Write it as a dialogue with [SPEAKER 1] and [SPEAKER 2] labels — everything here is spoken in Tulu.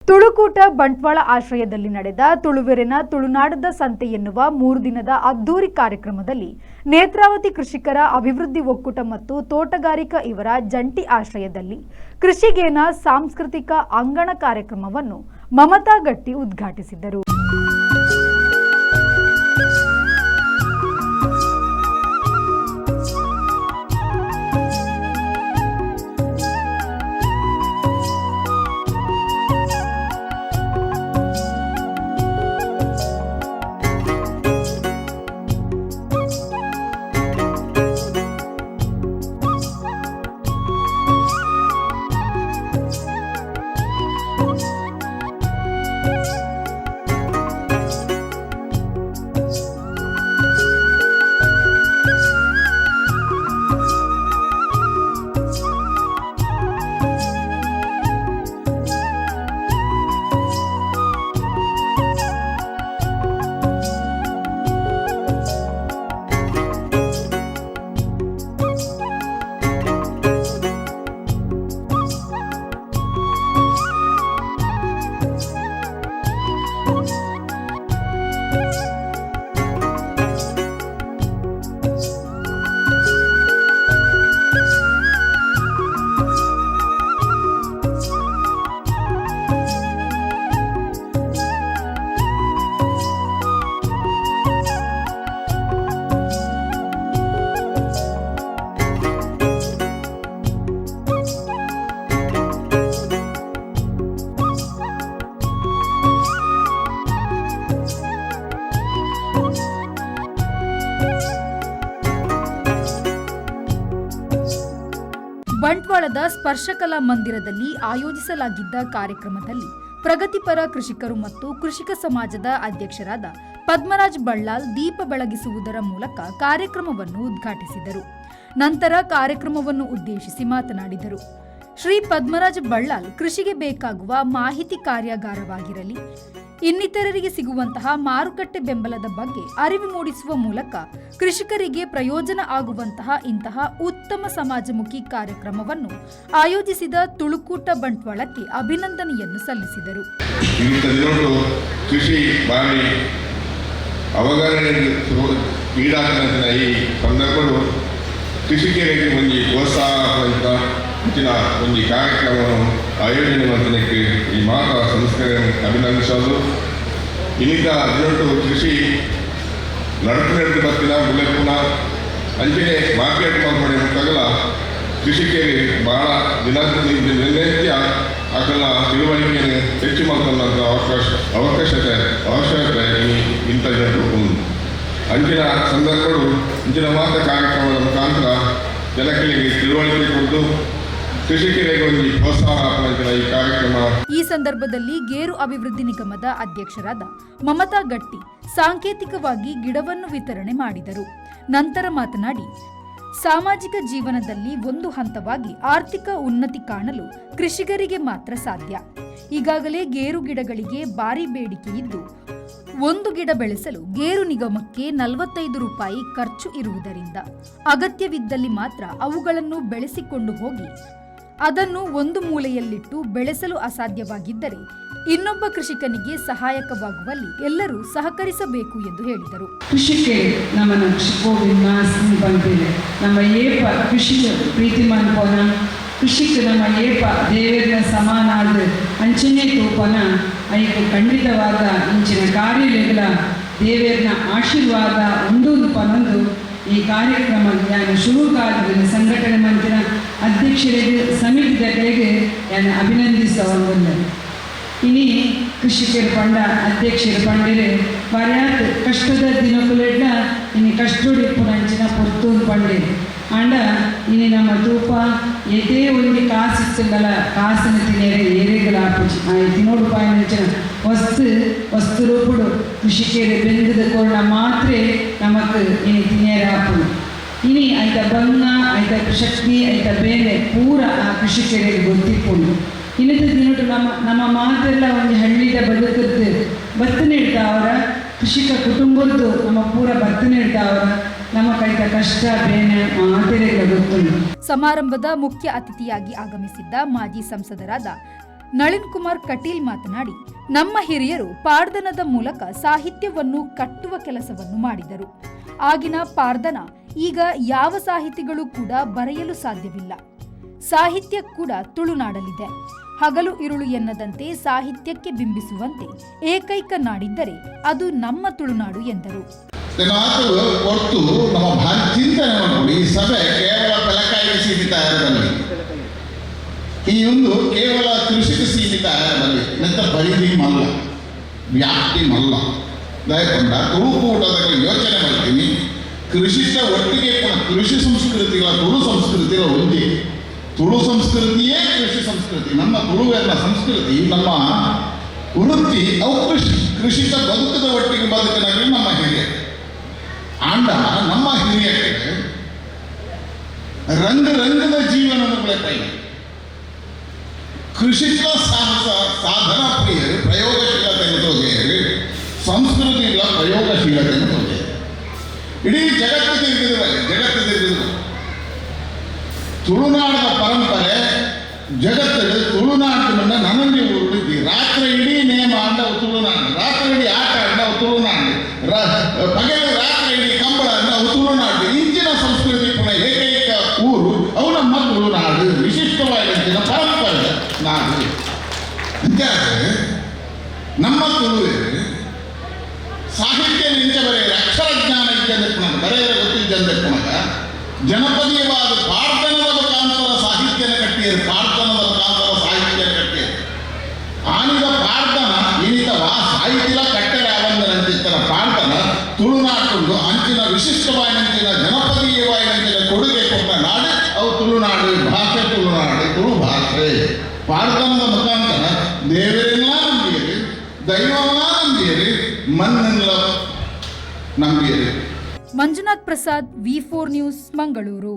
[SPEAKER 1] ತುಳುಕೂಟ ಬಂಟ್ವಾಳ ಆಶ್ರಯದಲ್ಲಿ ನಡೆದ ತುಳುವೆರೆನ ತುಳುನಾಡದ ಸಂತೆ ಎನ್ನುವ 3 ದಿನದ ಅದ್ದೂರಿ ಕಾರ್ಯಕ್ರಮದಲ್ಲಿ ನೇತ್ರಾವತಿ ಕೃಷಿಕರ ಅಭಿವೃದ್ಧಿ ಒಕ್ಕೂಟ ಮತ್ತು ತೋಟಗಾರಿಕಾ ಇವರ ಜಂಟಿ ಆಶ್ರಯದಲ್ಲಿ ಕೃಷಿಗೇನ ಸಾಂಸ್ಕೃತಿಕ ಅಂಗಣ ಕಾರ್ಯಕ್ರಮವನ್ನು ಮಮತಾ ಗಟ್ಟಿ ಉದ್ಘಾಟಿಸಿದರು. ಬಂಟ್ವಾಳದ ಸ್ಪರ್ಶಕಲಾ ಮಂದಿರದಲ್ಲಿ ಆಯೋಜಿಸಲಾಗಿದ್ದ ಕಾರ್ಯಕ್ರಮದಲ್ಲಿ ಪ್ರಗತಿಪರ ಕೃಷಿಕರು ಮತ್ತು ಕೃಷಿಕ ಸಮಾಜದ ಅಧ್ಯಕ್ಷರಾದ ಪದ್ಮರಾಜ್ ಬಳ್ಳಾಲ್ ದೀಪ ಬೆಳಗಿಸುವುದರ ಮೂಲಕ ಕಾರ್ಯಕ್ರಮವನ್ನು ಉದ್ಘಾಟಿಸಿದರು. ನಂತರ ಕಾರ್ಯಕ್ರಮವನ್ನು ಉದ್ದೇಶಿಸಿ ಮಾತನಾಡಿದರು. ಶ್ರೀ ಪದ್ಮರಾಜ್ ಬಳ್ಳಾಲ್ ಕೃಷಿಗೆ ಬೇಕಾಗುವ ಮಾಹಿತಿ ಕಾರ್ಯಾಗಾರವಾಗಿರಲಿ, ಇನ್ನಿತರರಿಗೆ ಸಿಗುವಂತಹ ಮಾರುಕಟ್ಟೆ ಬೆಂಬಲದ ಬಗ್ಗೆ ಅರಿವು ಮೂಡಿಸುವ ಮೂಲಕ ಕೃಷಿಕರಿಗೆ ಪ್ರಯೋಜನ ಆಗುವಂತಹ ಇಂತಹ ಉತ್ತಮ ಸಮಾಜಮುಖಿ ಕಾರ್ಯಕ್ರಮವನ್ನು ಆಯೋಜಿಸಿದ ತುಳುಕೂಟ ಬಂಟ್ವಾಳಕ್ಕೆ ಅಭಿನಂದನೆಯನ್ನು ಸಲ್ಲಿಸಿದರು.
[SPEAKER 2] ಇಂಥ ದಿನಗಳು ಕೃಷಿ ಬಾರಿ ಅವಗಣನೆ ಈಡಾದ ಈ ಸಂದರ್ಭಗಳು ಕೃಷಿಕರಿಗೆ ಒಂಜಿ ಪ್ರೋತ್ಸಾಹ ಪಂತ ಇಂಚಿನ ಒಂಜಿ ಕಾರ್ಯಕ್ರಮವನ್ನು ಆಯೋಜನೆ ಮಲ್ತನಕ್ಕೆ ಈ ಮಾತಾ ಸಂಸ್ಥೆಯನ್ನು ಅಭಿನಂದಿಸೋದು. ಇನ್ನಿತ ದಿನೊಟು ಕೃಷಿ ನಡಪು ನಡೆದು ಬತ್ತಿನ ಬುಲೆಪುನ ಅಂಚನೆ ಮಾರ್ಕೆಟ್ ಮಲ್ಪಡೆ ಮುಕ್ಕಾಗಲ ಕೃಷಿಕರಿಗೆ ಭಾಳ ದಿನ ದಿನನಿತ್ಯ ಅಕಲ್ನ ತಿಳುವಳಿಕೆಯನ್ನು ಹೆಚ್ಚು ಮಲ್ತೊನ್ನಂಥ ಅವಕಾಶತೆ ಅವಶ್ಯಕತೆ ಈ ಇಂಥ ಜನರು ಉಂಡು. ಅಂಚಿನ ಸಂದರ್ಭಗಳು ಇಂಚಿನ ಮಾತ ಕಾರ್ಯಕ್ರಮದ ಮುಖಾಂತರ ಜನಗಳಿಗೆ ತಿಳುವಳಿಕೆ ಕೊಟ್ಟು ಕೃಷಿಕರಿಗೆ ಒಂದು ಪ್ರೋತ್ಸಾಹ ಆಪುನಂಚಿನ ಈ ಕಾರ್ಯಕ್ರಮ.
[SPEAKER 1] ಈ ಸಂದರ್ಭದಲ್ಲಿ ಗೇರು ಅಭಿವೃದ್ಧಿ ನಿಗಮದ ಅಧ್ಯಕ್ಷರಾದ ಮಮತಾ ಗಟ್ಟಿ ಸಾಂಕೇತಿಕವಾಗಿ ಗಿಡವನ್ನು ವಿತರಣೆ ಮಾಡಿದರು. ನಂತರ ಮಾತನಾಡಿ, ಸಾಮಾಜಿಕ ಜೀವನದಲ್ಲಿ ಒಂದು ಹಂತವಾಗಿ ಆರ್ಥಿಕ ಉನ್ನತಿ ಕಾಣಲು ಕೃಷಿಕರಿಗೆ ಮಾತ್ರ ಸಾಧ್ಯ. ಈಗಾಗಲೇ ಗೇರು ಗಿಡಗಳಿಗೆ ಭಾರಿ ಬೇಡಿಕೆ ಇದ್ದು, ಒಂದು ಗಿಡ ಬೆಳೆಸಲು ಗೇರು ನಿಗಮಕ್ಕೆ 45 ರೂಪಾಯಿ ಖರ್ಚು ಇರುವುದರಿಂದ ಅಗತ್ಯವಿದ್ದಲ್ಲಿ ಮಾತ್ರ ಅವುಗಳನ್ನು ಬೆಳೆಸಿಕೊಂಡು ಹೋಗಿ ಅದನ್ನು ಒಂದು ಮೂಲೆಯಲ್ಲಿಟ್ಟು ಬೆಳೆಸಲು ಅಸಾಧ್ಯವಾಗಿದ್ದರೆ ಇನ್ನೊಬ್ಬ ಕೃಷಿಕನಿಗೆ ಸಹಾಯಕವಾಗುವಲ್ಲಿ ಎಲ್ಲರೂ ಸಹಕರಿಸಬೇಕು ಎಂದು ಹೇಳಿದರು.
[SPEAKER 3] ಕೃಷಿಕೆ ನಮ್ಮನ ಕೃಷಿಕೋವಿನ ಪನ್ಪಿದೆ. ನಮ್ಮ ಏಪ ಕೃಷಿ ಪ್ರೀತಿ ಮನ್ಪೋನ, ಕೃಷಿಕ್ ನಮ್ಮ ಏಪ ದೇವರಿನ ಸಮಾನ ಆದ್ ಅಂಚನೆ ತೂಪನ, ಐಕ್ ಖಂಡಿತವಾದ ಇಂಚಿನ ಕಾರ್ಯಲೆಗ್ಲ ದೇವೇರ್ನ ಆಶೀರ್ವಾದ ಉಂಡು ಪನೊಂದು ಈ ಕಾರ್ಯಕ್ರಮ ಯಾನ್ ಶುರುಕಾದ ಸಂಘಟನೆ ಮಂತಿನ ಅಧ್ಯಕ್ಷರಿಗೆ, ಸಮಿತಿದಕಲೆಗ್ ಯಾನ್ ಅಭಿನಂದಿಸವೊಂದುಲ್ಲೆ. ಇನಿ ಕೃಷಿಕರು ಪಂಡ, ಅಧ್ಯಕ್ಷರು ಪಂಡಿರು, ಬಾರ್ಯಾತ್ ಕಷ್ಟದ ದಿನಕುಲೆಡ್ಲ ಇನಿ ಕಷ್ಟೊಡು ಇಪ್ಪುನಂಚಿನ ಪೊರ್ತುಂದು ಪಂಡಿರು. ಆಂಡ ಇನಿ ನಮ್ಮ ತೂಪ, ಏತೇ ಒಂಜಿ ಕಾಸು ಇತ್ತುಂಡಲ ಕಾಸಿನ ತಿನೇರೆ ಏರೆಗ್ಲ ಆಪುಜಿ. ಆ ತಿನೋಡು ಪಾಯಿನಂಚಿನ ವಸ್ತು ವಸ್ತು ರೂಪುಡು ಕೃಷಿಕರು ಬೆಂದದ ಕೊರ್ನ ಮಾತ್ರೆ ನಮಕ್ ಇನಿ ತಿನೇರೆ ಆಪುಂಡು. ಇನಿ ಐತ ಬಂಗ, ಐತ ಶಕ್ತಿ, ಐತ ಬೇಲೆ ಪೂರ ಆ ಕೃಷಿಕರಿಗೆ ಗೊತ್ತಿಪ್ಪುಂಡು. ಇನ್ನಿತ ದಿನಟು ನಮ್ಮ ನಮ್ಮ ಮಾತೆಲ್ಲ ಒಂಜಿ ಹಳ್ಳಿದ ಬದುಕದ್ದು ಬತ್ತು ಅವರ ಕೃಷಿಕ ಕುಟುಂಬದ್ದು ನಮ್ಮ ಪೂರ ಬತ್ತು ಅವರ ನಮ್ಮ ಕೈತ ಕಷ್ಟ ಬೇನೆ ಮಾತೆರೆಗ್ಲ ಗೊತ್ತುಂಡು.
[SPEAKER 1] ಸಮಾರಂಭದ ಮುಖ್ಯ ಅತಿಥಿಯಾಗಿ ಆಗಮಿಸಿದ್ದ ಮಾಜಿ ಸಂಸದರಾದ ನಳಿನ್ ಕುಮಾರ್ ಕಟೀಲ್ ಮಾತನಾಡಿ, ನಮ್ಮ ಹಿರಿಯರು ಪಾಡ್ದನದ ಮೂಲಕ ಸಾಹಿತ್ಯವನ್ನು ಕಟ್ಟುವ ಕೆಲಸವನ್ನು ಮಾಡಿದರು. ಆಗಿನ ಪಾಡ್ದನ ಈಗ ಯಾವ ಸಾಹಿತಿಗಳು ಕೂಡ ಬರೆಯಲು ಸಾಧ್ಯವಿಲ್ಲ. ಸಾಹಿತ್ಯ ಕೂಡ ತುಳುನಾಡಲ್ಲಿದೆ. ಹಗಲು ಇರುಳು ಎನ್ನದಂತೆ ಸಾಹಿತ್ಯಕ್ಕೆ ಬಿಂಬಿಸುವಂತೆ ಏಕೈಕ ನಾಡಿದ್ದರೆ ಅದು ನಮ್ಮ ತುಳುನಾಡು ಎಂದರು.
[SPEAKER 4] ಮಾತು ಹೊರತು ನಮ್ಮ ಭಾರಿ ಚಿಂತನೆ ಮಾಡ್ಕೊಂಡು, ಈ ಸಭೆ ಕೇವಲ ಪೆಲಕಾಯಿಗೆ ಸೀಮಿತ ಆಹಾರದಲ್ಲಿ, ಈ ಒಂದು ಕೇವಲ ಕೃಷಿಗೆ ಸೀಮಿತ ಆಹಾರದಲ್ಲಿ ಮೆತ್ತ ಪರಿಧಿ ಮಲ್ಲ, ವ್ಯಾಪ್ತಿ ಮಲ್ಲ. ದಯಕೊಂಡ ತುಳುಕೂಟದ ಯೋಚನೆ ಮಾಡ್ತೀನಿ. ಕೃಷಿತ ಒಟ್ಟಿಗೆ ಕೃಷಿ ಸಂಸ್ಕೃತಿಗಳ ತುಳು ಸಂಸ್ಕೃತಿಗಳ ಒಂದೇ. ತುಳು ಸಂಸ್ಕೃತಿಯೇ ಕೃಷಿ ಸಂಸ್ಕೃತಿ. ನಮ್ಮ ತುಳುವೆಲ್ಲ ಸಂಸ್ಕೃತಿ, ನಮ್ಮ ವೃತ್ತಿ ಅವು ಕೃಷಿ. ಕೃಷಿತ ಬದುಕದ ಒಟ್ಟಿಗೆ ಬದುಕಿನಾಗಲಿ ನಮ್ಮ ಹಿರಿಯ ಆಂಡ ನಮ್ಮ ಹಿರಿಯರಿಗೆ ರಂಗ ರಂಗದ ಜೀವನ ಕೈ ಕೃಷಿಕ ಸಾಹಸ ಸಾಧನಾ ಪ್ರಿಯರು, ಪ್ರಯೋಗಶೀಲತೆಯನ್ನು ತೋಜೆಯರು, ಸಂಸ್ಕೃತಿಗಳ ಪ್ರಯೋಗಶೀಲತೆಯನ್ನು ತೋಜೆಯರು. ಇಡೀ ಜಗತ್ತು ತಿರುಗಿದ್ರು, ಜಗತ್ತು ತಿರುಗಿದ್ರು. ತುಳುನಾಡಿನ ಪರಂಪರೆ ಜಗತ್ತಿಗೆ ತುಳುನಾಡಿನ ನನಂದಿ ಊರು. ರಾತ್ರಿ ಇಡೀ ನೇಮ ಅಂಡವು ತುಳುನಾಡು, ರಾತ್ರಿ ಇಡೀ ಆಟ ಅಂಡವು ತುಳುನಾಡು, ಪಗಲು ರಾತ್ರಿ ಇಡೀ ಕಂಬಳ ಅಂಡವು ತುಳುನಾಡು. ಇಂಚಿನ ಸಂಸ್ಕೃತಿ ಪುನಃ ಏಕೈಕ ಊರು ಅವು ನಮ್ಮ ತುಳುನಾಡು. ವಿಶಿಷ್ಟವಾಗಿದ್ದ ಪರಂಪರೆ ನಾಡು ಅಂತಾದರೆ ನಮ್ಮ ತುಳುವೆ ಸಾಹಿತ್ಯ ನಿಂಚ ಬರೆಯರು, ಅಕ್ಷರ ಜ್ಞಾನ ಇದ್ದಂದೆ ಪುನಃ ಬರೆಯರ ಗೊತ್ತಿದ್ದಂದೆ ಪುನಃ ಜನಪದೀಯವಾದ ಪಾಡ್ದನದ ಮುಖಾಂತರ ಸಾಹಿತ್ಯನ ಕಟ್ಟಿಯರು, ಪಾಡ್ದನದ ಮುಖಾಂತರ ಸಾಹಿತ್ಯ ಕಟ್ಟಿಯರು. ಆನಿದ ಪಾಡ್ದನ ಇನಿತ ವಾ ಸಾಹಿತ್ಯ ಕಟ್ಟರೆ ಅವಂದನಂತಿತ್ತರ ಪಾಡ್ದನ ತುಳುನಾಟುಂಡು. ಅಂಚಿನ ವಿಶಿಷ್ಟವಾದಂಚಿನ ಜನಪದೀಯವಾದಂಚಿನ ಕೊಡುಗೆ ಕೊಟ್ಟ ನಾಡು ಅವು ತುಳುನಾಡು. ಭಾಷೆ ತುಳುನಾಡು, ತುಳು ಭಾಷೆ. ಪಾಡ್ದನದ ಮುಖಾಂತರ ದೇವರನ್ನ ನಂಬಿಯರು, ದೈವವನ್ನ ನಂಬಿಯರು, ಮಣ್ಣನ್ನ ನಂಬಿಯರು.
[SPEAKER 1] ಮಂಜುನಾಥ್ ಪ್ರಸಾದ್, ವಿ4 ನ್ಯೂಸ್, ಮಂಗಳೂರು.